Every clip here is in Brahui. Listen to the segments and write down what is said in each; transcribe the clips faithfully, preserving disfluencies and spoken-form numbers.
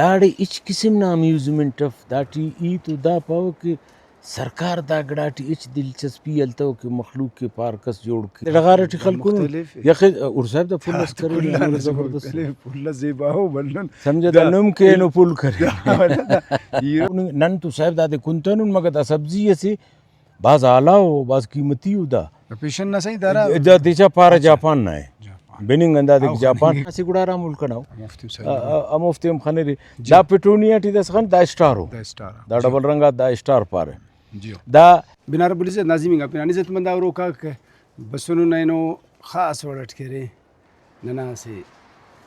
داڑے ہچ قسم نا امیوزمنٹ اف۔ داٹی ای تو دا پاوہ کہ سرکار دا گڑاٹی ہچ دلچسپی ہلتو کہ مخلوق کہ پارک اس جوڑ کے۔ ڈغار ٹی خلکونن مختلف۔ یخے، اور صاحب دا پھل اس کرے، پھل زبردست۔ پھل زیباؤ بلن۔ سمجھہ دا دا۔ نم کہ اینو پھل کرے۔ دا، دا، دا۔ نن تو صاحب دادے کنتنن، مگر دا سبزی اسے بھاز اعلیٰ ءُ، بھاز قیمتی ءُ دا۔ پیشن نا صحیح دارا۔ دا دچا پارہ اچھا۔ جاپان نا ءِ۔ جاپان۔ بننگ ہندا دیک او جاپان۔ خننگ۔ اسہ گڑا ہرا ملک ئنا ءُ۔ ہموفتیو صحیح۔ آ، آ، ہموفتیان خنرے۔ جی۔ دا پیٹونیا ٹی داسہ خن، دا اسٹار ءُ۔ دا اسٹار ءُ۔ دا جی۔ ڈبل رنگ آ دا اسٹار پارہ۔ جی۔ دا بناربل عزت ناظمین آ پنان عزت مند آ ہروکاک بسنن اینو خاص وڑ اٹ کہ ارے ننا اسہ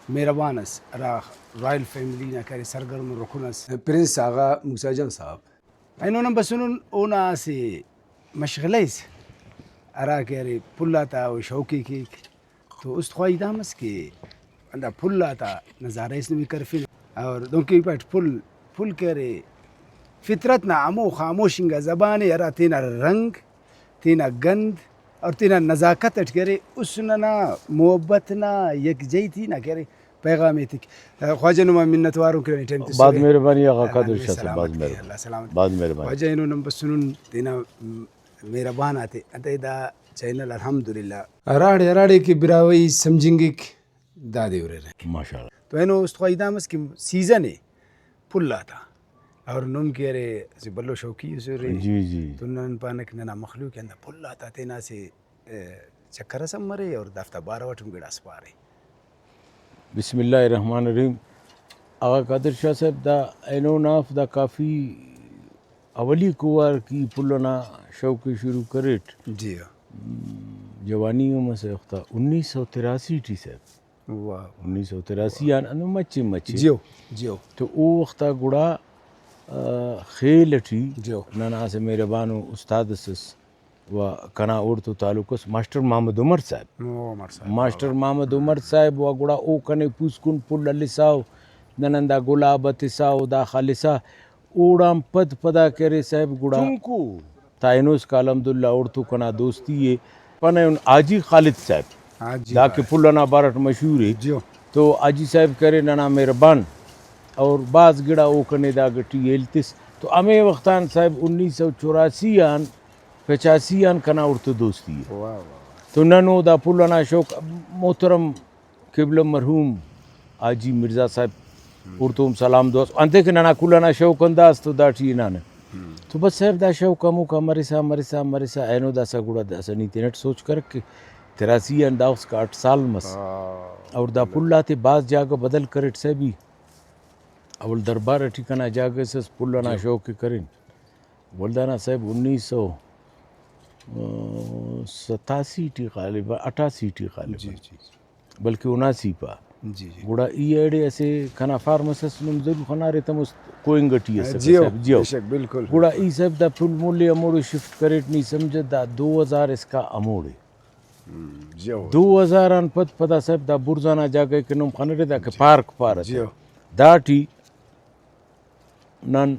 مہربان اس ہرا رائل فیملی نا کہ ارے سرگرم رکن اس۔ پرنس آغا موسیٰ جان صاحب۔ اینو نن بسنن اونا اسہ مشغلہ اس ہرا کہ ارے پھل آتا او شوق ءِ کیک۔ تو است خواہی دا مس کہ ہندا پھل آتا نظارہ اس نمے کرفنہ۔ اور دنکہ ای پاٹ پھل، پھل کہ ارے فطرت نا ہمو خاموش انگا زبان ءِ ہرا تینا رنگ، تینا گند اور تینا نزاکت اٹ کہ ارے حسن نا، محبت نا، یکجہتی نا کہ ارے پیغام ایتک۔ خواجہ نما منت وارون کہ ننے ٹائم تسرے۔ بھاز مہربانی آغا قادر شاہ صاحب، بھاز مہربانی۔ اللہ سلامت۔ بھاز مہربانی۔ خواجہ اینو نن بسنن تینا مہربان آتے، انتئے دا چینل الحمدللہ۔ ہراڑے ہراڑے کہ براہوئی سمجھنگک دادے ہُررہ۔ ماشاءاللہ۔ تو اینو است خواہی دا مس کہ سیزن ءِ پھل آتا اور نم کہ ارے اسہ بھلو شوقی اسے۔ جی، جی۔ تو نن پانہ کہ ننا مخلوق ہندا پھل آتا تینا اسہ چکر اس ہم مرے اور دافتا بارو اٹ ہم گڑاس پارے۔ بسم اللہ الرحمن الرحیم۔ آغا قادر شاہ صاحب، دا اینو نا اف، دا کافی اولیکو وار کہ ای پھل ئنا شوق ءِ شروع کریٹ۔ جی ہاں۔ جوانی ہم اسہ وختا انیس سو تراسی ٹی صاحب۔ واہ۔ انیس سو تراسی آن ہندن مچے مچے۔ جیو، جیو۔ تو او وختا گڑا، آ، خیل ٹی جیو۔ ننا اسہ مہربانو استاد اس ئس۔ و کنا اوڑتون تعلق اس ماسٹر محمد عمر صاحب۔ عمر صاحب، ماسٹر واہ، واہ۔ محمد عمر صاحب و گڑا او کنے پوسکن پھل ہلسا و نن ہندا گلاب ہتسا و دا خلسا، اوڑان پد پدا کہ ارے صاحب گڑا چنکو تا اینو اسکا الحمدللہ اوڑتون کنا دوستی ءِ۔ پانہ ایہن حاجی خالد صاحب، حاجی دا کہ خالد۔ پھل ئنا بارٹ مشہور ءِ۔ جیو۔ تو حاجی صاحب کہ ارے ننا مہربان اور بھاز گڑا او کنے دا گٹی ہیل تس۔ تو ہمے وخت آن صاحب انیس سو چوراسی آن پچاسی آن کنا اوڑتون دوستی ءِ۔ واہ، واہ، واہ۔ تو نن او دا پھل ئنا شوق، محترم قبلہ مرحوم حاجی مرزا صاحب، ہم۔ اوڑتون سلام دعا اس۔ انتئے کہ ننا کل ئنا شوق ہندا اس تو داٹی ہنانہ۔ ہم۔ تو بس صاحب دا شوق ہموکا مرسا، مرسا، مرسا، اینو داسہ گڑا داسہ نی تینٹ سوچ کرک کہ تراسی آن دا وخت کہ اٹ سال مس۔ ہاں۔ اور دا پھل آتے بھاز جاگہ بدل کریٹ صاحب ای۔ اول دربار ٹی کنا جاگہ اس اس پھل ئنا جی۔ شوق ءِ کرین۔ ولدانا صاحب انیس سو ستاسی ٹی غالبا، اٹھاسی ٹی غالبا، جی، جی۔ بلکہ اناسی پا۔ جی، جی۔ گڑا ای ایڑے اسہ کنا فارم اس اس، نم ضرور خنارے تموس، کوئنگ ٹی اسکہ جیو، صاحب، جیو۔ بے شک، بالکل، گڑا بالکل۔ ای صاحب دا پھل مولے ہموڑے شفٹ کریٹ، نی سمجھہ دا دو ہزار اسکا ہموڑے۔ ہم، جیو۔ دو ہزار آن پد پدا صاحب دا برزا نا جاگہ کہ نم خنرے دا کہ جی۔ پارک پارہ تہ۔ جیو۔ داٹی نن،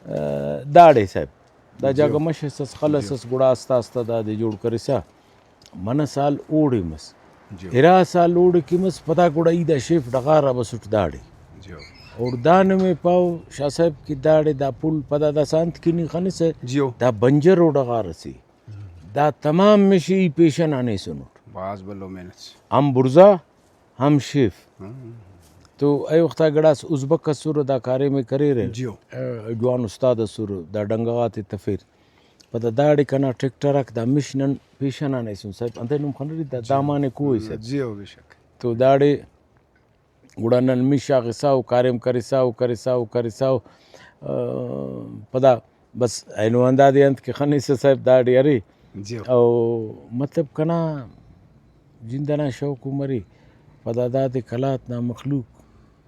آ، داڑے صاحب، دا جاگہ جیو۔ مش اس اس، خل اس جیو۔ اس، گڑا آستہ آستہ دادے جوڑ کرسا منہ سال اوڑے مس۔ جیو۔ ارا سال اوڑے کہ مس، پدا گڑا ای دا شیف ڈغار آ بسٹ داڑے۔ جیو۔ اور دا نمے پاو شاہ صاحب کہ داڑے دا پھل پدا داسہ انت کہ نی خنسہ، جیو۔ دا بنجر و ڈغار اسے۔ دا تمام مش ای پیشن آن ایسنٹ۔ بھاز بھلو محنت۔ ہم برزا، ہم شیف۔ ہاں۔ تو اے وختا گڑاس ازبک اسرہ، دا کاریم ءِ کریرہ۔ جیو۔ جوان استاد اسرہ، دا ڈنگا غاتے تفیر۔ پدا داڑے کنا ٹریکٹر آک دا مش نن پیشن آن ایسن صاحب، انتئے نم خنرے دا جی۔ دامان ءِ کوہ ءِ صاحب۔ جیو، بے شک۔ تو داڑے گڑا نن مش آخسا و کاریم کرسا و کرسا و کرسا و، آ، پدا بس اینو ہندادے انت کہ خنسہ صاحب داڑے ارے۔ جی۔ او مطلب کنا جند ئنا شوق و مرے، پدا دادے قلات نا مخلوق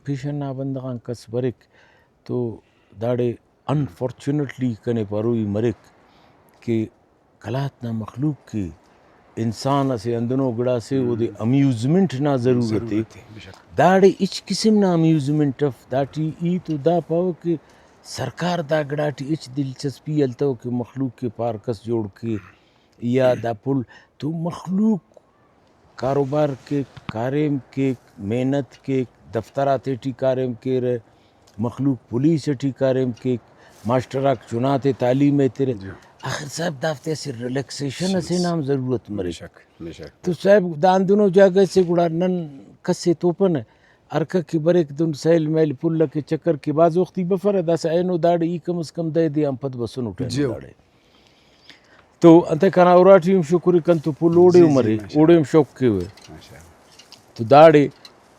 پیشن نا بندغ آن کس بریک تو داڑے انفارچونیٹلی کنے پاروئی مریک کہ قلات نا مخلوق کہ انسان اسہ ہندنو گڑاسے، اودے امیوزمنٹ نا ضرورت ءِ۔ ضرورت ءِ، بے شک۔ داڑے ہچ قسم نا امیوزمنٹ اف، داٹی ای تو دا پاوہ کہ سرکار دا گڑاٹی ہچ دلچسپی ہلتو کہ مخلوق کہ پارک اس جوڑ کے یا دا پھل، تو مخلوق کاروبار کیک، کاریم کیک، محنت کیک، دفتر آتیٹی کاریم کیرہ، مخلوق پولیس ٹی کاریم کیک، ماسٹر آک چنا تے تعلیم ایترہ۔ جی۔ آخر صاحب دافتے اسہ ریلیکسیشن اسے نا ہم ضرورت بے مریک۔ شک، بے شک۔ تو صاحب دا ہندنو جاگہ سے گڑا نن کس ئے توپنہ، ہرکہ کہ بریک دن سیل میل پھل کہ چکر کہ بھاز وختی بفرہ، داسہ اینو داڑے ای کم از کم دہ دے آن پد بسنٹ اینو جیو۔ داڑے۔ تو انتئے کنا اراٹی ہم شکر ءِ، کنتو پھل اوڑے جی، ہم جی، ارے، ماشاء اوڑے ہم اللہ۔ شوق کیوہ۔ ماشاء اللہ۔ تو داڑے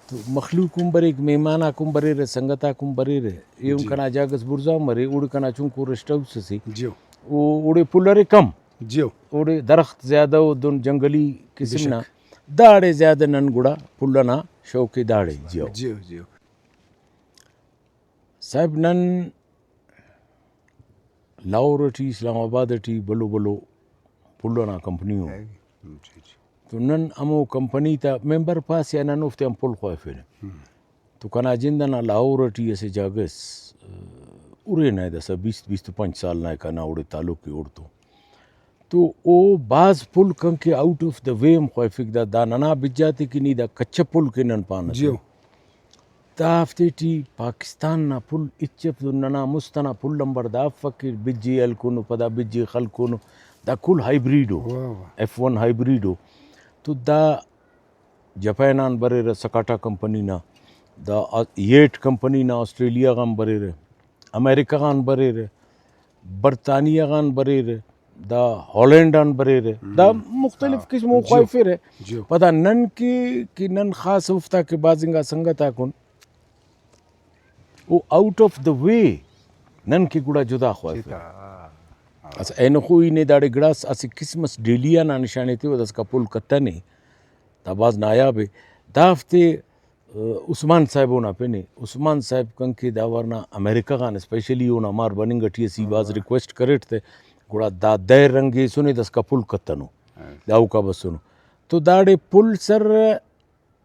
تو مخلوق ہم بریک، مہمان آک ہم بریرہ، سنگت آک ہم بریرہ، ایہن جی۔ کنا جاگہ اس بڑزا ہم ارے، اوڑے کنا چنکو ریسٹ ہاؤس اسے۔ جیو۔ او اوڑے پھل ارے کم۔ جیو۔ اوڑے درخت زیادہ او دن جنگلی قسم بے نا۔ شک۔ داڑے زیادہ نن گڑا پھل ئنا شوق ءِ داڑے جیو۔ جیو، جیو۔ صاحب نن لاہور ٹی، اسلام آباد ٹی بھلو بھلو پھل ئنا کمپنی ءُ۔ جی، جی۔ تو نن ہمو کمپنی تا ممبر پاس یا نن اوفتیان پھل خواہفینہ۔ ہم۔ تو کنا جند ئنا لاہور ٹی اسہ جاگہ اس، ارے نائے داسہ بیست بیست و پنچ سال نائے کنا اوڑے تعلق ءِ اوڑتون۔ تو او بھاز پھل کنکہ آؤٹ آف دا وے ہم خواہفک، دا، دا ننا بج آتے کہ نی دا کچہ پھل کہ نن پانہ جیو۔ دافتے ٹی پاکستان نا پھل ہچ اف، ننا مست ئنا پھل آنبار دا افک کہ بج ئے ہلکونو، پدا بج ئے خلکونو، دا کل ہائیبریڈ ءُ، واہ واہ۔ ایف ون ہائیبریڈ ءُ۔ تو دا جاپان آن بریرہ سکاٹا کمپنی نا، دا آ-، ییٹ کمپنی نا آسٹریلیا غان بریرہ، امریکہ غان بریرہ، برطانیہ غان بریرہ، دا ہالینڈ آن بریرہ، دا ہم۔ مختلف ہاں۔ قسم ءُ جیو۔ خواہفیرہ۔ جیو۔ پدا نن کہ، کہ نن خاص اوفتا کہ بھاز انگا سنگت آکن او آؤٹ آف دا وے نن کہ گڑا جدا خواہفہ۔ جدا۔ اسہ اینو خو ای نے داڑے گڑاس اسہ قسم اس ڈیلی آ نا نشان ایتیوہ، داسکا پھل کتنے، دا بھاز نایاب ءِ۔ دافتے، ء، عثمان صاحب اونا پن ءِ۔ عثمان صاحب کنکہ دا ورنا امریکہ غان اسپیشلی اونا مار بننگ ٹی اس، ای بھاز ریکویسٹ کریٹ تہ، گڑا دا دہ رنگ ایسنے داسکا پھل کتنو، ہاں۔ دا اوکا بسنو۔ تو داڑے پھل سر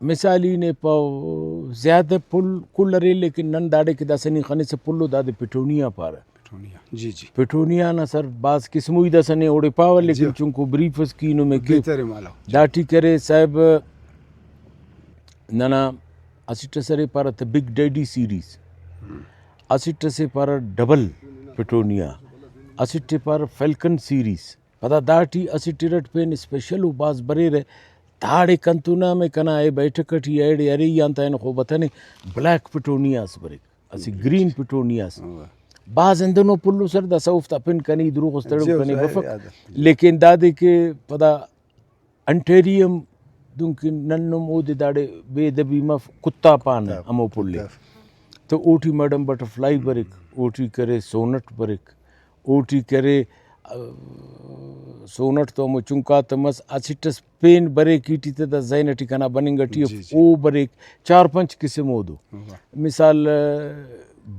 مثال ای نے پاو زیادہ پھل کل ارے، لیکن نن داڑے کہ داسہ نی خنسہ پھل ءُ دادے پٹونیا پارہ۔ پٹونیا، جی، جی۔ پٹونیا نا سر بھاز قسم ءُ، ای داسہ نے اوڑے پاوہ، لیکن جی۔ چنکو بریف اس کہ نمے کے۔ بہتر ہے مالو۔ جی۔ داٹی کرے صاحب ننا اسٹ ئس ارے پارہ تہ بگ ڈیڈی سیریز، ہم۔ اسٹ ئسے پارہ ڈبل پٹونیا، اسٹ ئے پارہ فیلکن سیریز۔ پدا داٹی اسٹ ارٹ پین اسپیشل ءُ بھاز بریرہ، داڑے کنتون ہمے کنا اے بیٹھک ٹی ایڑے ارے ای آن تہ اینو خو بتنے، بلیک پٹونیاس بریک، اسہ گرین پٹونیاس۔ ہاں۔ بھاز ہندنو پھل ءُ سر داسہ اوفتا پن کنے ای دروغ اس تڑو جیو، کنے سر، بفک۔ یاد ءِ۔ لیکن دادے کہ پدا انٹیریم دنکہ نن نم اودے داڑے بے ادبی مف، کتا پانہ کتا، ہمو پھل ءِ۔ کتا۔ تو اوٹی میڈم بٹر فلائی بریک، اوٹی کرے سونٹ بریک، اوٹی کرے، آ، سونٹ تو ہمو چنکا تہ مس، اسٹ ئس پین بریک ای ٹی تہ دا ذہن ٹی کنا بننگ ٹی اف، جی، جی۔ او بریک، چار پنچ قسم اودو۔ واہ۔ مثال، آ،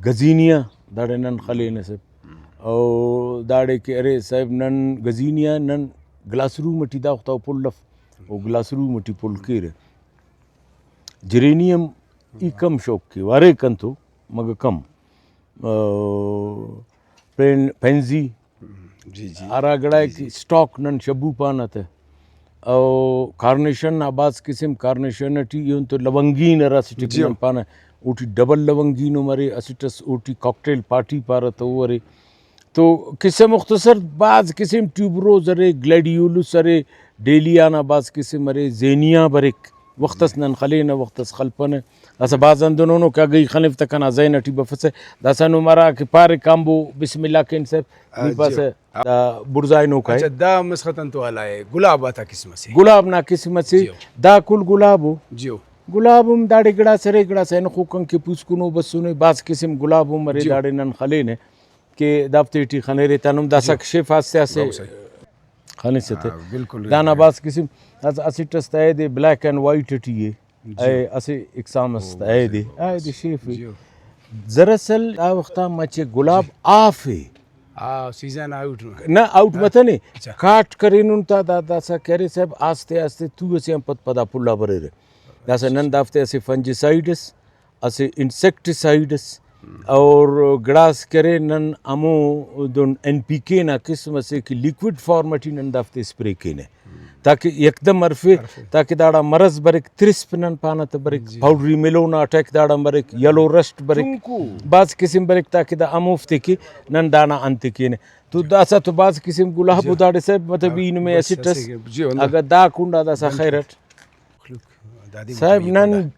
گزینیا داڑے نن خلینہ صاحب۔ او داڑے کہ ارے صاحب نن گزینیا نن گلاس روم ٹی دا وخت او پھل اف، او گلاس روم ٹی پھل کیرہ۔ جرینیم ای کم شوق کیوہ، ارے کنتو مگہ کم۔ او پین-، پینزی، جی، جی۔ ہرا گڑائے جی، کہ جی۔ اسٹاک نن شبو پانہ تہ۔ او کارنیشن نا بھاز قسم، کارنیشن ٹی ایہن تو لونگین ہرا اسٹ ئے جی۔ نن پانہ، اوٹی ڈبل لونگین ہم ارے، اسٹ ئس اوٹی کاکٹیل پارٹی پارہ تہ او ارے۔ تو قصہ مختصر بھاز قسم، ٹیوب روز ارے، گلیڈیولس ارے، ڈیلیا نا بھاز قسم ارے، زینیا بریک، وخت اس نن خلینہ، وخت اس خلپنہ۔ داسہ بھاز ہندنو کہ اگہ ای خلیفتہ کنا ذہن ٹی بفسہ، داسہ نم ہرا کہ پارے کامبو بسم اللہ کین صاحب، آ، نی جی۔ پاسہ دا بڑزائنوکا ءِ۔ اچھا، دا مسخت انتو والا ءِ، گلاب آتا قسم اسے۔ گلاب نا قسم اسے، جیو۔ دا کل گلاب ءُ۔ جیو۔ گلاب ہم داڑے گڑاس ارے، گڑاس اینخو کنکہ پوسکنو بسنے، بھاز قسم گلاب ہم ارے، جیو۔ داڑے نن خلینہ کہ دافتے ٹی خنرے تا نم داسہ جیو۔ شیف آ اسہ بہو سہی۔ خنسہ تہ۔ ہاں، بالکل۔ دانا بھاز قسم، اس-، اسٹ اس تہ ایدے بلیک اینڈ وائٹ ٹی ءِ۔ جی۔ اے اسہ اقسام اس او، تہ ایدے، صحیح۔ ایدے شیف ءِ۔ جی۔ دراصل دا وخت آ مچہ گلاب جی۔ آف ءِ۔ آ، سیزن آؤٹ۔ نہ، آؤٹ ہاں۔ متنے۔ اچھا۔ کاٹ کرینن تا دا، داسہ کہ ارے صاحب، آستے آستے تو اسے آن پد پدا پھلا بریرہ۔ داسہ نن دافتے اسہ فنجیسائیڈ اس، اسہ انسیکٹیسائیڈ اس، ہم۔ اور گڑاس کہ ارے نن ہمو دن این پی کے نا قسم اسے کہ لیکوئڈ فارم ٹی نن دافتے اسپرے کینہ۔ ہم۔ تاکہ یکدم ہرفے، ہرفے۔ تاکہ داڑا مرض بریک، ترسپ نن پانہ تہ بریک، جی۔ پاؤڈری میلو نا اٹیک داڑان بریک، یلو رسٹ بریک، چنکو۔ بھاز قسم بریک، تاکہ دا ہموفتے کہ نن دانا انت کینہ۔ تو جی۔ داسہ تو بھاز قسم گلاب جی۔ و داڑے صاحب، مطلب، ای نمے بس اسٹ اس۔ اسہ کہ، جی، ہندن۔ اگہ دا کنڈا داسہ بند خیر کر۔ اٹ۔ مخلوق دادے صاحب، مطلب نن کنڈا۔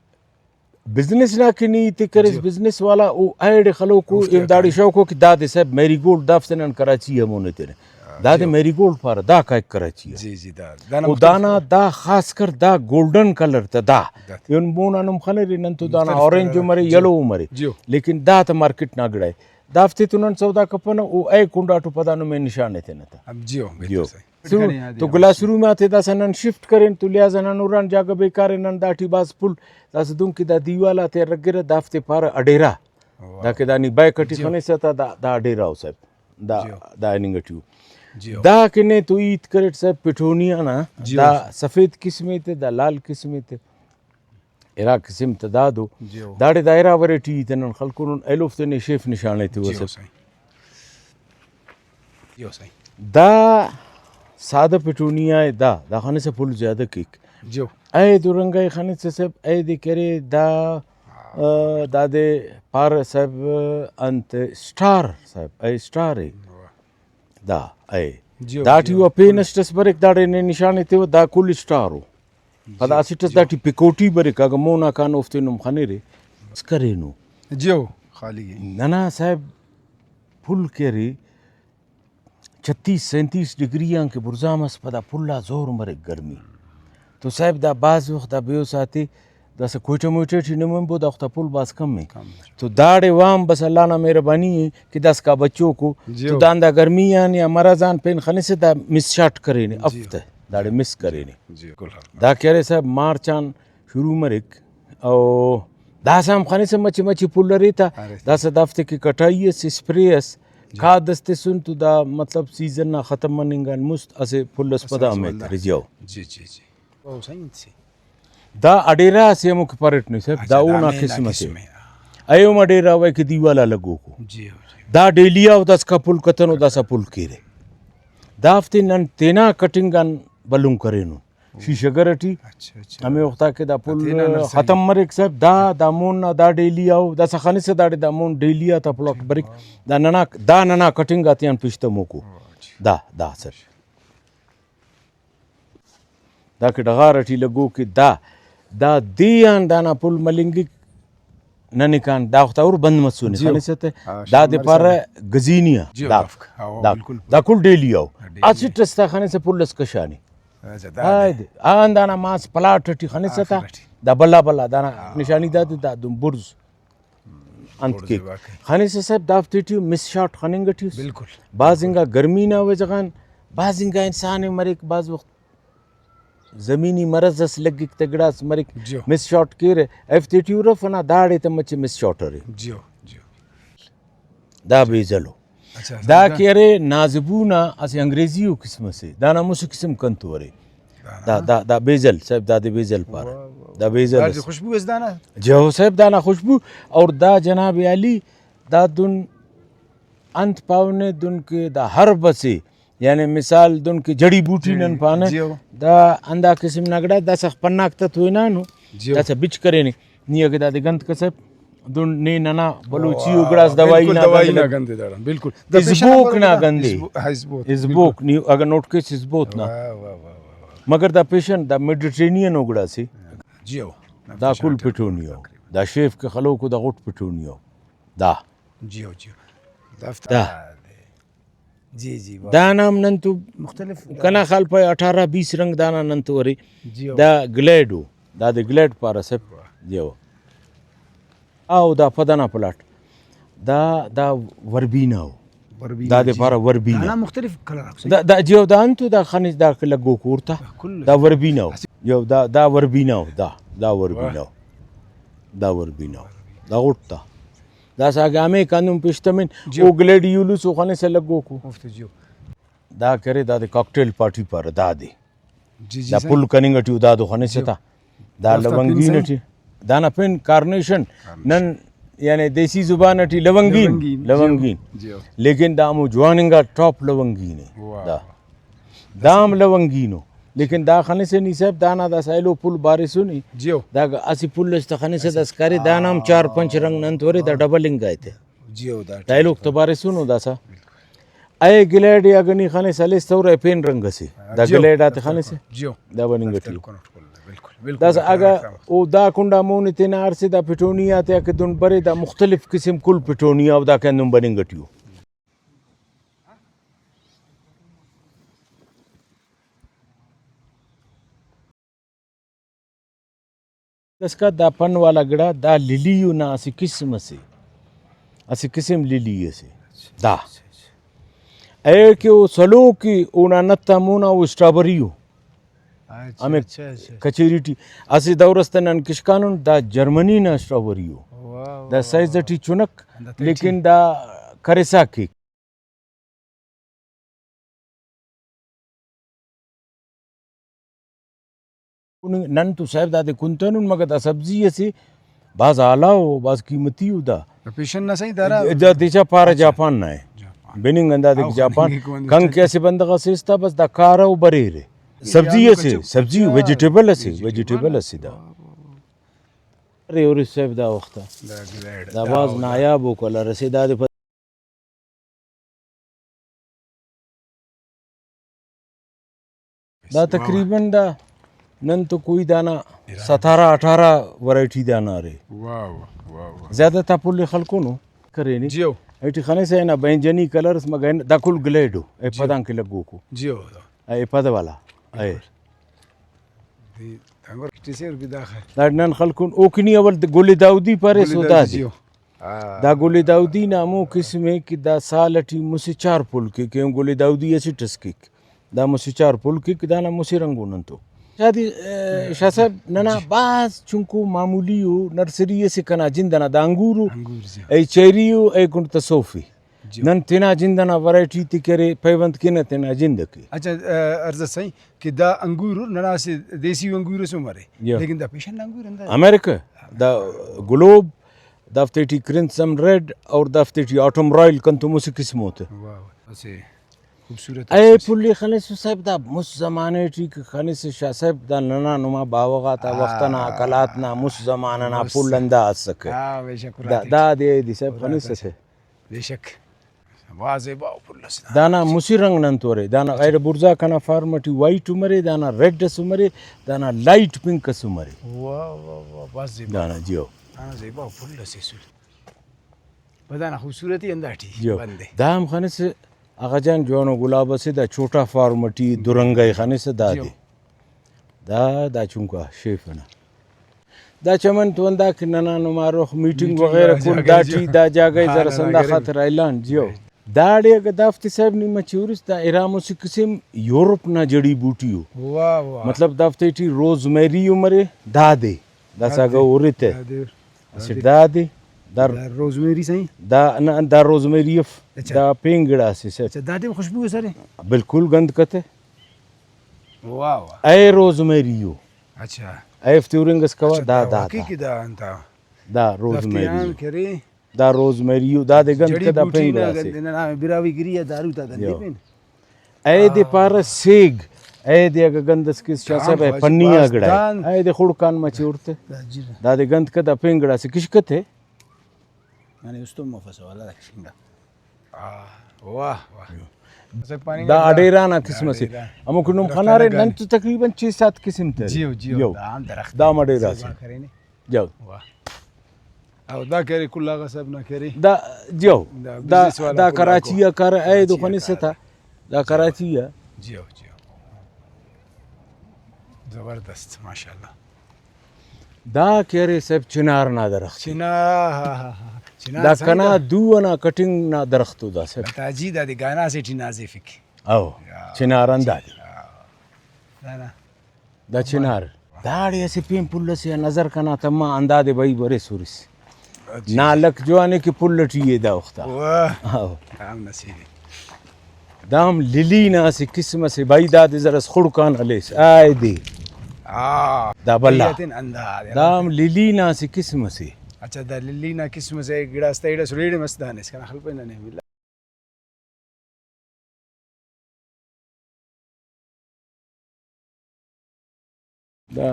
بزنس نا کہ نی ہیت ءِ کریس، جی۔ بزنس والا او ایڑے خلوکو، اوفتے ایم داڑے آ شوقو کہ دادے صاحب میری گولڈ دافتے نن کراچی آ مون ایتنہ۔ ہاں، دادے جی۔ میری گولڈ پارہ، دا کائک کراچی آ۔ جی، جی، دا، دانا او مختلف دانا کلر۔ دا خاص کر دا گولڈن کلر تہ دا۔ دا۔ ایہن مون آن ہم خنرے، نن تو دانا مختلف اورنج کلر۔ مرے، جی۔ یلو مرے۔ جی۔ لیکن دا تہ مارکیٹ نا گڑا ءِ۔ دافتے تو نن سودا کپنہ، او اے کنڈاٹو پدا نمے نشان ایتنہ تہ۔ اب جی ہو، بہتر جی ہو۔ صحیح۔ سرو تو گلاس روم آتے داسہ نن شفٹ کرین تو لہٰذا نن ہُران جاگہ بیکار ءِ، نن داٹی بھاز پھل داسہ دنکہ دا دیوال آتے رگرہ دافتے پارہ اڈیرا۔ واہ۔ دا کہ دا نی بیک ٹی جی۔ خنسہ تا دا، دا اڈیرا ءُ صاحب۔ دا، جی۔ دا اننگ ٹی ءُ۔ جی۔ دا کہ نے تو ہیت کریٹ صاحب پٹونیا نا، جی۔ دا سفید قسم ایتے، دا لال قسم ایتے۔ ارا قسم تہ دادو۔ جیو۔ داڑے دا ارا وریٹی تے نن خلکونن ایلوفتے نے شیف نشان ایتے جیو وسپ۔ سائیں۔ جیو سائیں۔ دا سادہ پٹونیا ءِ دا، دا خنسہ پھل زیادہ کیک۔ جیو۔ اے دو رنگا ءِ خنسہ صاحب، اے دے کرے دا، آ، دادے پارہ صاحب انت اسٹار صاحب، اے اسٹار ءِ۔ واہ۔ دا، اے۔ جیو، داٹی جیو۔ وا پین اسٹ اس بریک، داڑے نے نشان ایتیوہ، دا کل اسٹار ءُ۔ جی، پدا اسٹ اس جی۔ داٹی پکوٹی بریک، اگہ مون آ کان اوفتے نم خنرے، اس کرینو۔ جیو، خالی ءِ۔ ننا صاحب پھل کہ ارے، چھتیس سینتیس ڈگری آن کہ بڑزا مس، پدا پھل آ زور مریک گرمی۔ تو صاحب دا بھاز وخت دا بیوس آتے داسہ کوئٹہ موئٹہ ٹی نمنبو، دا وخت آ پھل بھاز کم ءِ۔ کم ءِ۔ تو داڑے وام بس اللہ نا مہربانی ءِ کہ داسکا بچوکو جیو۔ تو داندا گرمی آن یا مرض آن پین خنسہ دا مس شاٹ کرینے، جیو۔ افتے داڑے مس کرینے۔ جیو، بالکل۔ دا کہ ارے صاحب مارچ آن شروع مریک، او داسہ ہم خنسہ مچہ مچہ پھل ارے تا، ارے تا۔ داسہ دافتے کہ کٹائی اس، اسپرے اس، جی۔ کھاد اس تسن تو دا مطلب سیزن نا ختم مننگ آن مست اسہ پھل اس اچھا، پدا اچھا، ہم ولدا۔ ایترے جیو۔ جی، جی، جی۔ او، صحیح انت سے۔ دا اڈیرہ اسہ ہمو کہ پاریٹ نے صاحب، اچھا، دا دا اونا ہمے نا قسم اسے۔ قسم اے۔ ایہن اڈیرہ ءُ کہ دیوال آ لگوکو۔ جی، جی۔ دا ڈیلی آ او داسکا پھل کتنو، داسا پھل کیرہ۔ دافتے نن تینا کٹنگ آن بھلن کرینن۔ شیشہ گر ٹی۔ اچھا، اچھا۔ ہمے وختا کہ دا پھل تینا نرسری۔ ختم مریک صاحب، دا، دا مون نا دا ڈیلی آ او، داسا خنسہ داڑے دا مون ڈیلی آ تا پلاٹ بریک۔ دا ننا، دا ننا کٹنگ آتیان پیشتموکو۔ او، اچھا۔ دا، دا صاحب۔ دا کہ ڈغار ٹی لگوکے دا، دا دے آن دانا پھل ملنگک۔ ننکان دا وخت آ ہُر بند مسنے، جیو۔ خنسہ تہ ہاں، دادے شام پارہ مرسا۔ گزینی آ، جیو، دا، دافک۔ ہاں، دا، بالکل۔ دا کل ڈیلی آ او۔ ڈیلی۔ اسٹ اس تا خنسہ پھل اس کشانے۔ اچھا، دا ہاں، دے۔ آن دانا ماس پلاٹ ٹی خنسہ تا، آخر ٹی۔ دا بھلا بھلا دانا ہاں۔ نشانی دادے دا دن برز انت بڑز کیک۔ واقعی۔ خنسہ صاحب دافتے ٹی مس شاٹ خننگ ٹی اس۔ بالکل۔ بھاز انگا گرمی نا وجہ غان، بھاز انگا انسان مریک، بھاز وخت زمینی مرض اس لگک تہ گڑاس مریک، جیو۔ مس شاٹ کیرہ، ایفتے ٹی ہُرف انا داڑے تہ مچہ مس شاٹ ارے۔ جیو، جیو۔ دا بیزل او۔ اچھا، دا دا کہ ارے نازبو نا اسہ انگریزی او قسم اسے، دانا مسہ قسم کنتو ارے۔ دانا؟ دا، دا، دا بیزل صاحب، دادے بیزل پارہ۔ واہ، واہ، دا واہ۔ بیزل داٹی اس۔ خوشبو اس دانا؟ جیو صاحب، دانا خوشبو اور دا جناب عالی، دا دن انت پاونے دن کہ دا ہرب اسے، یعنی مثال دن کہ جڑی بوٹی جڑی، نن پانہ، جیو۔ دا ہندا قسم نا گڑا داسہ پناک تا تو ہنانو، جیو۔ داسہ بچ کرینے۔ نی اگہ دادے گند کسپ، دن نے ننا بلوچی او گڑاس دوائی بالکل نا دوائی گند۔ نا گند داڑان، بالکل۔ دا پیشن ازبوک نمبر نا دا۔ گندے۔ ازبو-، ہاں، ازبوت، ازبوک، بالکل۔ نی اگہ نوٹ کیس ازبوت نا۔ واہ، واہ، واہ، واہ، واہ۔ مگر دا پیشن دا میڈیٹرینین او گڑاسے۔ جیو۔ دا کل پٹونی او۔ دا شیف کہ خلوکو دا غٹ پٹونی او۔ دا۔ جیو، جیو۔ دا۔ جی، جی، واہ۔ دانا ہم نن تو مختلف کنا خیال پائے اٹھارہ بیس رنگ دانا نن تو ارے۔ جی، واہ۔ دا گلیڈ او، دادے گلیڈ پارہ صاحب۔ واہ۔ جی، واہ۔ آ، او دا پدنا پلاٹ۔ دا، دا وربینا او۔ وربینا، دادے جی۔ پارہ وربینا۔ دانا مختلف کلر آک صحیح۔ دا، دا، جی، او دا انتو دا خنچ دا کہ لگوک ہورتا۔ کل۔ دا وربینا او۔ جی، او دا، دا وربینا او، دا، دا وربینا او۔ واہ۔ دا وربینا او۔ دا غٹ تا۔ داسہ اگہ ہمے کندن پیش تمن، جی۔ او گلیڈیولوس او خنسہ لگوکو۔ اوفتے جیو۔ دا کرے دادے کاکٹیل پارٹی پارہ دادے۔ جی، جی، دا سائیں۔ پل کننگ ٹی او دادو خنسہ جیو۔ تا۔ دا دافتا پن لونگین سائیں۔ ٹی۔ دانا پن کارنیشن۔ کارنیشن۔ نن یعنی دیسی زبان ٹی لونگین، لونگین، جیو۔ لونگین۔ جیو۔ لیکن دا ہمو جوان انگا ٹاپ لونگین اے۔ واہ۔ دا۔ دا ہم لونگین او۔ لیکن دا خنسہ نی صاحب، دانا داسہ ایلو پھل بارسُنے۔ جیو۔ دا اسہ پھل اس تہ خنسہ داسہ کرے، دانا ہم چار پنچ رنگ نن تو ارے، دا ڈبل انگا ایتے۔ جیو، دا دا ایلوک تہ بارسُنو داسہ۔ اے گلیڈ اگہ نی خنسہ ہلیس تہ ارے پین رنگ اسے۔ دا جیو۔ گلیڈ آتے خنسہ۔ جیو۔ دا بننگ ٹی۔ بالکل، بالکل۔ داسہ اگہ او دا کنڈا مون تینا ہرسے، دا پٹونی آتے آ کہ دن برے، دا مختلف قسم کل پٹونی آ او دا کہ ہندن بننگ ٹی او۔ داسکا دا پن والا گڑا دا للی نا اسہ قسم اسے، اسہ قسم للی اسے دا۔ اے کہ او سلوک ءِ، اونا نت آ مونا او اسٹرابری او۔ اچھا، ہمے اچھا، اچھا۔ کچیری ٹی اسہ دور اس تہ نن کشکانن، دا جرمنی نا اسٹرابری او۔ واہ، دا واہ، سائز واہ۔ ٹی چنک، ہندا تہٹی۔ لیکن دا کرسا کیک۔ نن تو صاحب دادے کنتنن، مگر دا سبزی اسے بھاز اعلیٰ او، بھاز قیمتی او دا۔ پیشن نا صحیح دارا۔ دا دچا پارہ جاپان نا اے۔ جاپان۔ بننگ ہندادے کہ او جاپان۔ خننگ ایک بندے کنگ کہ اسہ بندغ اسے اس تا بس دا کارہ او بریرہ۔ سبزی اسے، سبزی ویجیٹیبل اسے، ویجیٹیبل اسے دا۔ ارے، ارے صاحب دا وخت آ۔ دا گلیڈ، دا دا بھاز او دا۔ نایاب او کلر اسے دادے پد۔ دا واہ۔ تقریباً دا نن تو کوئی دانا ارا۔ ستارہ اٹھارہ ورائٹی دانا ارے۔ واہ، واہ، واہ، واہ۔ زیادہ تا پھل ئے خلکونو کرینے۔ جیو۔ ایٹی خنسہ ہنا بینجنی کلر اس مگہ دا کل گلیڈ او، اے جیو۔ پدان کہ لگوکو۔ جیو۔ اے پد والا۔ اے۔ دی تنگور کٹی سے اور بھی دا خیر۔ دا نن خلکون او کنی اول گل داؤدی پاریس گل او داؤدی دادے۔ جیو۔ آ۔ دا گل داؤدی نا ہمو قسم ءِ کہ دا سال ٹی مسہ چار پھل کیک، ایہن گل داؤدی اسٹ اس کیک۔ دا مسہ چار پھل کیک، دانا مسہ رنگ او نن تو۔ شادی، اے، شاہ صاحب، ننا جی۔ بھاز چنکو معمولی او نرسری اسے کنا جند ئنا، دا انگور او، انگور جی۔ اے چیری او، اے کنڈ تا صوف ءِ۔ جی۔ نن تینا جند ئنا ورائٹی تے کرے، پیوند کینہ تینا جند ئکے۔ اچھا، اے، عرض سائیں کہ دا انگور ننا اسہ دیسی انگور ئس ہم ارے، جی۔ لیکن دا پیشن نا انگور اندا؟ امریکہ، دا گلوب، دافتے ٹی کرنسم ریڈ اور دافتے ٹی آٹم رائل، کنتو مسہ قسم او تے۔ واہ، واہ، اسہ خوبصورت اے چیز۔ پھل ئے خنسہ صاحب، دا مست زمانہ ٹی کہ خنسہ شاہ صاحب، دا ننا نما باوہ غاتا آ۔ وخت ئنا قلات نا مست زمانہ نا مست۔ پھل ہندا اسکہ۔ آ، بے شک، دا، اُراتے۔ دا دے دی صاحب اُراتے۔ خنسہ سے۔ بے شک۔ بھاز زیبا ءُ پھل ئس نا۔ دانا مسہ رنگ نن تو ارے، دانا ایڑے بڑزا کنا فارم ٹی وائٹ ہم ارے، دانا ریڈ ئس ہم ارے، دانا لائٹ پنک ئس ہم ارے۔ واہ، واہ، واہ، بھاز زیبا۔ دانا جیو۔ دانا زیبا ءُ پھل ئس ایسر۔ پدا نا خوبصورتی ہندا ٹی جیو۔ بندے۔ دا ہم خنسہ آغا جان جوانو گلاب ئسے، دا چھوٹا فارم ٹی دو رنگا ءِ خنسہ دادے۔ جیو۔ دا، دا چنکا شیف ئنا۔ دا چمن تو ہندا کہ ننا نما ہروخ میٹنگ میٹنگ وغیرہ نا کل جاگہ دا ٹی جیو۔ دا جاگہ ءِ ہاں، زرس ننا ہندا گرین۔ خاطر اعلان جیو۔ داڑے اگہ دافتے صاحب نی مچہ ہُرس، دا ارا مسہ قسم یورپ نا جڑی بوٹی ءُ۔ واہ، واہ۔ مطلب دافتے ٹی روزمیری ءُ مرے، دادے۔ داسہ اگہ دادے۔ ہُرتہ۔ دادے۔ اسٹ دادے۔ دا دا روزمیری سائیں؟ دا، نہ، دا روزمیری اف۔ اچھا۔ دا پین گڑا اسے سر۔ اچھا، دادے خوشبو ئس ارے؟ بالکل گند کتہ۔ واہ، واہ۔ اے روزمیری ءُ۔ اچھا۔ اے افتے ہُرنگ ئس کوا، اچھا، دا، دا دا، واقعی دا۔ کہ دا انت آ۔ دا دافتے روزمیری آن ءُ۔ کرے۔ دا روزمیری ءُ، دادے گند جڑی کتہ بوٹی پین نا گڑا اسے۔ گند، ننا براہوئی گری آ دارو تا گندے یو۔ پین۔ اے دے ہاں۔ پارہ سیگ، اے دے اگہ گند ئس کیس شاہ دام صاحب، اے خواجہ پنی آ باز گڑا دان۔ اے۔ اے دے خڑکان مچہ ہُرتہ۔ دا جی۔ دادے گند کتہ پین گڑا اسے کشکتہ۔ یعنی اُستم مفسہ والا دا کشنگا۔ آہ، واہ، واہ۔ دا اڈیرا نا قسم اسے۔ اڈیرا۔ ہمو کہ نم درخت خنارے، نا نن گانے۔ تو تقریباً چھ سات قسم تے۔ جیو، جیو، یو۔ دا ہم درخت دام اڈیرا زیبا سے۔ کرینے۔ جیو۔ واہ۔ او دا کرے کل آغا صاحب نا کرے۔ دا، جیو۔ دا دا، بزنس والا دا کل آ کراچی آ کارہ، اے دو کراچی آ خنسہ کارہ۔ تا۔ دا جیو۔ کراچی آ۔ جیو، جیو۔ زبردست، ماشاءاللہ۔ دا کہ ارے صاحب چنار نا درخت۔ چنار، ہا، ہا، ہا۔ چنار دا سمجھا؟ کنا دو ئنا کٹنگ نا درخت ءُ دا صاحب۔ بتا جی، دادے گانا سے ٹی نازیفک۔ او، یا، چنار ہندا۔ جی، ہا۔ دانا۔ دا چنار۔ داڑے اسہ پین پھل ئسے آ نظر کنا تما، ہندادے بھئی برے سُرس۔ جی۔ نالک جوان ءِ کہ پھل ٹی ءِ دا وخت آ۔ واہ۔ او۔ ہم نصیب ءِ۔ دا ہم للی نا اسہ قسم اسے بھائی، دادے زرس خڑکان ہلیس، آئے دے۔ آ، دا بھلا۔ للی آتن ہندا، دا ہم للی نا اسہ قسم اسے۔ اچھا، دا للی نا قسم اسے، گڑاس تا ایڑس ریڑ مس دانس کنا خلپنہ نے ملا۔ دا،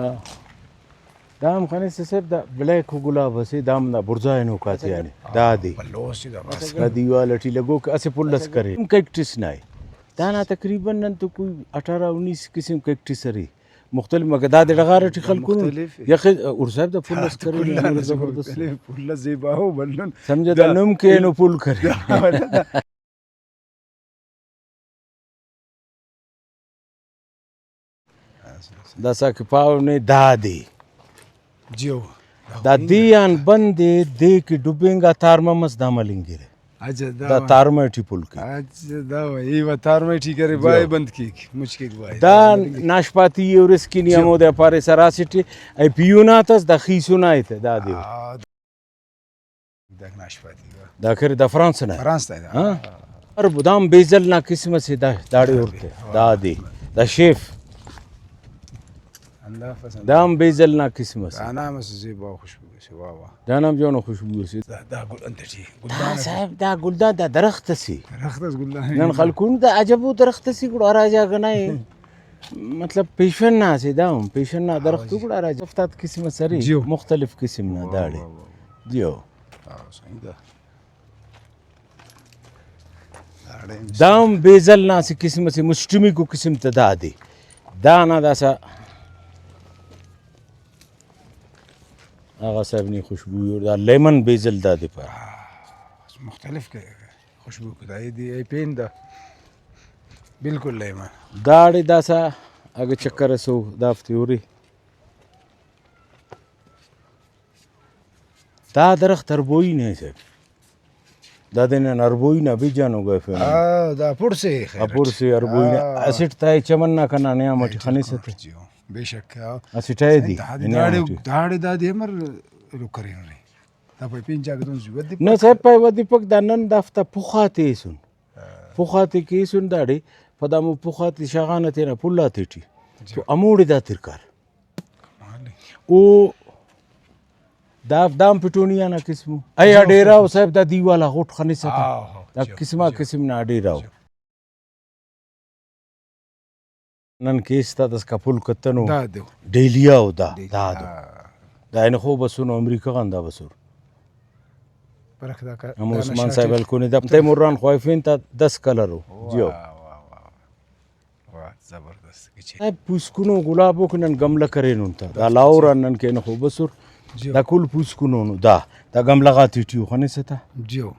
دا ہم خنسہ صاحب، دا بلیک گلاب اسے، دا ہم دا بڑزا ہنوک آتیانے، دا دے۔ بھلو اسے دا بس۔ دا دیوال ٹی لگوک اسہ پھل اس کرے۔ کیکٹس نا ءِ۔ دانا تقریباً نن تو کوئی اٹھارہ انیس قسم کیکٹس ارے۔ مختلف، مگر دادے ڈغار ٹی خلکونو۔ مختلف۔ یخ، اور صاحب دا پھل اس کرے، پھل اس زبردست۔ پھل اس زیبا ہو بھلن۔ سمجھہ دا۔ دا نم کہ اینو پھل کرے۔ دا، دا۔ داسا کہ پاو نے دادے۔ جیو۔ دا دے آن بند ءِ، دے کہ ڈبینگا تارمہ مس دا ملنگرہ۔ اچھا، دا دا وا۔ تارمہ ٹی پھل کے۔ اچھا، دا وا، ای وا تارمہ ٹی کرے، جیو۔ بائے بند کیک، مچ کیک بائے۔ دا ناشپاتی ءِ، اور اسکینی جیو۔ ہمودے پارے سراسٹے، اے پیونات اس دا خیسونا ایت دادے۔ آ، دا ناشپاتی وا۔ دا کرے دا فرانس نا۔ فرانس تا دا۔ ہاں۔ ہر بدام بیزل نا قسم اسے دا، داڑے ہورتے۔ واہ۔ دا دے۔ دا شیف۔ اللہ پسند۔ دا ہم بیزل نا قسم اسے۔ دا نام اسے زیبا خوشبو اسے، واہ واہ۔ دا نام جوانو خوشبو اسے۔ دا، دا گل انت ٹی، دا گلدان اسے۔ صاحب، دا گلدان، دا درخت اسے۔ درخت اس گلدان۔ نن خلکون دا عجبو درخت اسے، گڑا ہرا جاگہ نا اے۔ مطلب پیشن نا اسے، دا ہم پیشن نا درخت ہاں جی۔ گڑا ہرا جاگہ افتاد قسم اس ارے، جیو۔ مختلف قسم نا واہ، داڑے۔ واہ، واہ، واہ۔ جیو۔ ہاں، صحیح دا۔ داڑے دا ہم بیزل نا اسہ قسم اسے، مسٹمیکو قسم تہ دادے۔ دانا داسا آغا صاحب نی خوشبو، دا لیمن بیزل دادے پارہ۔ مختلف کہ خوشبو کہ دا، اے دی، اے پین دا۔ بالکل لیمن۔ داڑے داسا اگہ چکر اسو دافتے ہورے۔ دا درخت اربوئی نے صاحب۔ دادے نن اربوئی نا بج آن گویفینہ۔ آ، دا پڑ سے خیر اٹ۔ پڑ سے اربوئی نا۔ آ۔ اسٹ تا اے چمن نا کنا نیام اٹی خنسہ تہ۔ جی ہو، بے شک، آ۔ اسٹ ائے دی، دادے نیام داڑے، اٹی۔ داڑے دادے امر رک کرینرے۔ دا پائے پین جاگہ دن زی ودی نہ پک۔ صاحب پائے ودی پک، دا نن دافتا پخ آتے ایسن۔ آ۔ پخ آتے کہ ایسن داڑے، پدا ہمو پخ آتے شاغانہ تینا پھل آتے ٹی۔ جی۔ تو ہموڑے دا ترکار۔ او دا، دام پٹونیا نا قسم ءُ۔ اے جی، اڈیرہ ءُ صاحب، دا دیوال آ غٹ خنسہ تا۔ آہو، دا جی، قسم آ جی۔ قسم نا اڈیرہ ءُ۔ جی۔ نن کیس تا داسکا پھل کتنو۔ دا دو۔ ڈیلیا ءُ دا، ڈیلیا۔ دا دو۔ ہاں۔ دا اینخو بسنو، امریکہ غان دا بسر۔ پرکھ دا کا-، ہمو دا عثمان نشہ صاحب ٹی۔ ہلکونے دا تیمور آن خواہفین تا دس کلر ءُ۔ واہ، جیو۔ واہ، واہ۔ واہ، زبردست، گچین۔ دا پوسکنو گلابو کہ نن گملہ کرینن تا، دا لاہور آن نن کینہ خو بسر۔ جیو۔ دا کل پوسکنونو، دا، دا گملہ غاتے ٹی او خنسہ تا۔ جیو۔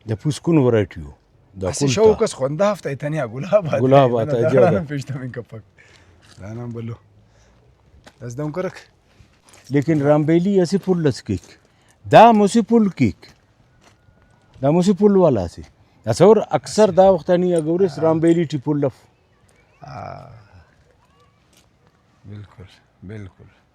دا پوسکن ورائٹی او۔ دا اسہ کل تا۔ شوق اس خو ہندا ہفتہ ای تنیا گلاب آتے، گلاب آتے، ننا جیو داڑان دا۔ پیش تمنگ کپک۔ دانا بھلو۔ داسہ دہن کرک۔ لیکن رامبیلی اسہ پھل اس کیک۔ دا مسہ پھل کیک۔ دا مسہ پھل والا اسے۔ اسہ اور اکثر دا وخت آ نی اگہ ہُرس رامبیلی ٹی پھل اف۔ آ، بالکل، بالکل۔